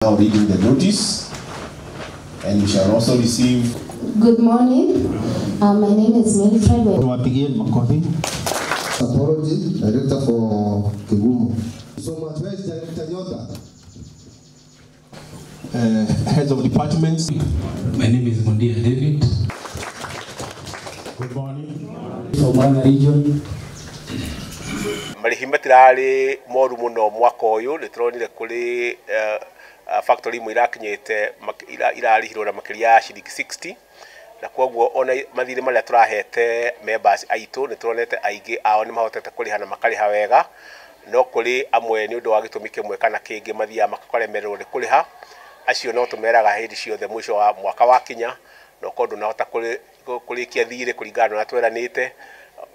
Now reading the notice, and you shall also receive. Good morning. My name is Milfred. Tuwapigie makofi. Apology, Director for Kigumo. So much. Where is Director Nyota? Heads of departments. My name is Mundia David. Good morning. From Murang'a region. Marĩhi matirarĩ moru mũno mwaka ũyũ, nĩ tũronire kũrĩ factory imwe irakinyĩte irarĩhirwo na makĩria ya ciringi 60, na koguo ona mathirĩ marĩa tũrahete members aitũ nĩ tũronete aingĩ ao nĩ mahotete kũrĩha na makarĩha wega, no kũrĩ amwe nĩ ũndũ wa gĩtũmi kĩmwe kana kĩngĩ mathiaga makaremererwo nĩ kũrĩha. Acio no tũmeraga hĩndĩ ciothe mũico wa mwaka wakinya, no korwo ndũnahota kũrĩkia thirĩ kũringana na ũrĩa tweranĩte,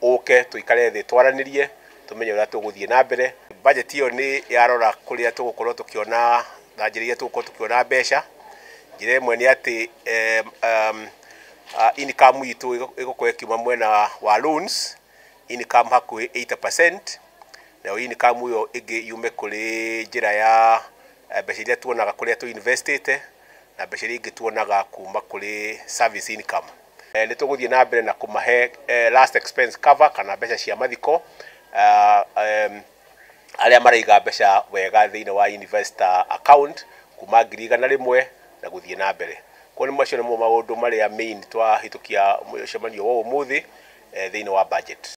ũke tũikare thĩ twaranĩrie tumenye ũrĩa tũgũthiĩ na mbere. Budget ĩyo nĩ yarora kũrĩa tũgũkorwo tũkĩona na njĩra iria tũgũkorwo tũkĩona mbeca. Njĩra ĩmwe nĩ atĩ income itũ ĩgũkorwo ĩkiuma mwena wa loans, income hakuhĩ 80%, nayo income ĩyo ĩngĩ yume kũrĩ njĩra ya mbeca iria tuonaga kũrĩa tũ investĩte na mbeca iria ingĩ tuonaga kuma kũrĩ service income. Nĩ tũgũthiĩ na mbere na kũmahe last expense cover kana mbeca cia mathiko arĩa maraiga mbeca wega thĩinĩ wa investor account kuma 100,000 na gũthiĩ na mbere. Koguo nĩ macio nĩmo maũndũ marĩa main twahĩtũkia mũcemanio wa ũmũthĩ thĩinĩ wa budget.